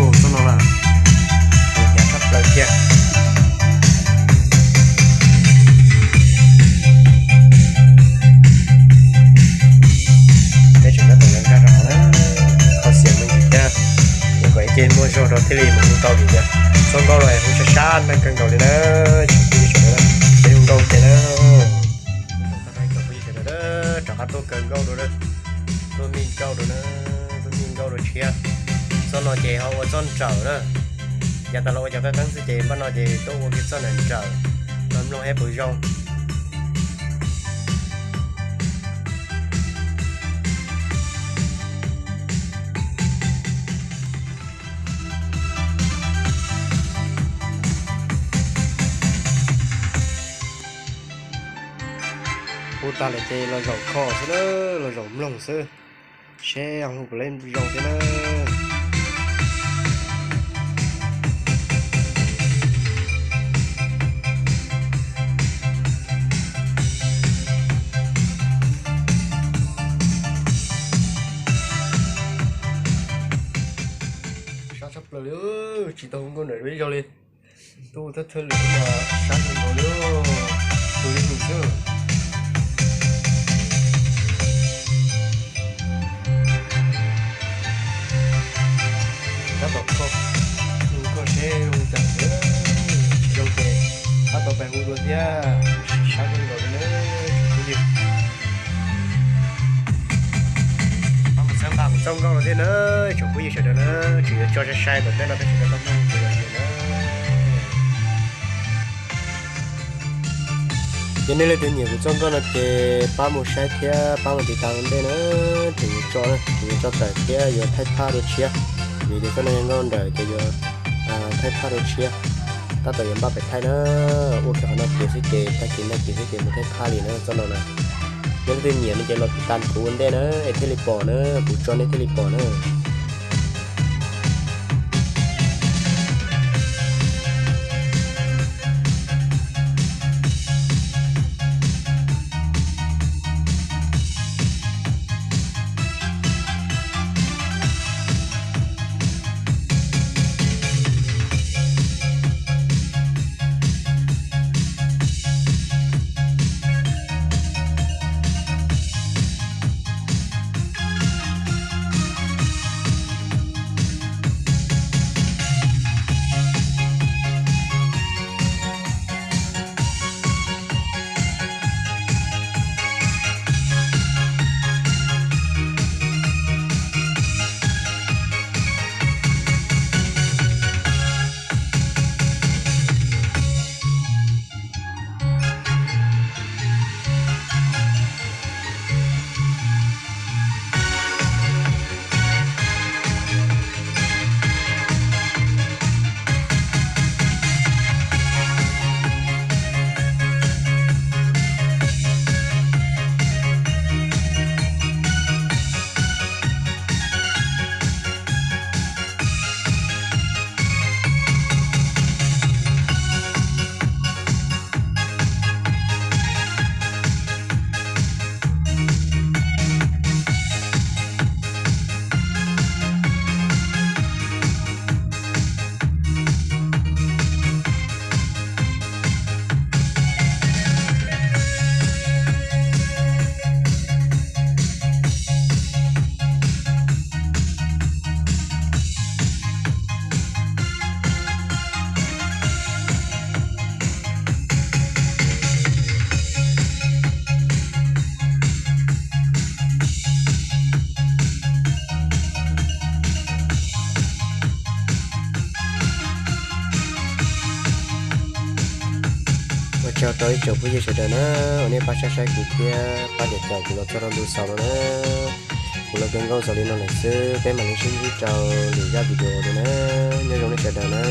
Txoj no na, hnyav tshaj plaws kiag. Peb tseem tab tom yuav nkag rau hauv na, kho xiam me ntsis thiab, ua kom ib ce muaj zog rau thiaj li mus hu tau vim tias txoj nkauj no hu sab sab neeg kawg nkaus li na, tsoom phooj ywg sawv daws na, peb hu nkauj ces na. Tsoom phooj ywg sawv daws, rov qab tuaj kaw nkauj rau, tuaj mij nkauj rau na, tuaj mij nkauj rau tshiab. Txoj no ces ho ua txoj nrawm na, yav tas los ua cov qeej qeeb xwb ces npaj no ces tuaj ua kiag txoj nrawm nrawm, los mloog saib puas zoo. Hu tag lawm ces los zaum kho xwb na, los zaum mloog xwb, seb ho hu puas zoo thiab na. Sab tshaj plaws li, tsis tau hu nkauj ntawm ib zaug li. Tuaj thawj thawj lwm mas sab kawg nkaus li, tus li tus xwb. Tab tom kho, hu kho seb zoo cas, tsis zoo ces tab tom pais hu dua thiab, sab kawg nkaus li na tsoom phooj ywg. Pab mus txhawb nqa kuv txoj nkauj no thiab na tsoom phooj ywg sawv daws na, tseem yuav tso sai sai tom ntej no peb sawv daws tau mloog mus lawm na. Yog nej leej twg nyiam kuv txoj nkauj no ces pab mus saib thiab pab mus tiv tas ua ntej na, tseem yuav tso, tseem yuav tso tawm thiab yuav thaij phaj dua tshiab, vim tias txoj no yog nkauj nrawm ces yuav thaij phaj dua tshiab, tab tom yuav npaj pem thaij na, ua kiag qhov no kiag xwb ces tag kis ntag kis xwb ces mus thaij phaj li na txoj no na. Yog leej twg nyiam no ces los tiv tas kuv ua ntej na es thiaj li pom na, kuv tso nej thiaj li pom na. Ua tsaug rau ib tsoom phooj ywg sawv daws na, uas nej pab saib saib kuv thiab pab caum kuv los txog rau ntu xaus no na. Kuv los kawg nkauj xaus li no lawm xwb, peb mam li sib ntsib rau lwm zaj video dua na. Nyob zoo nej sawv daws na.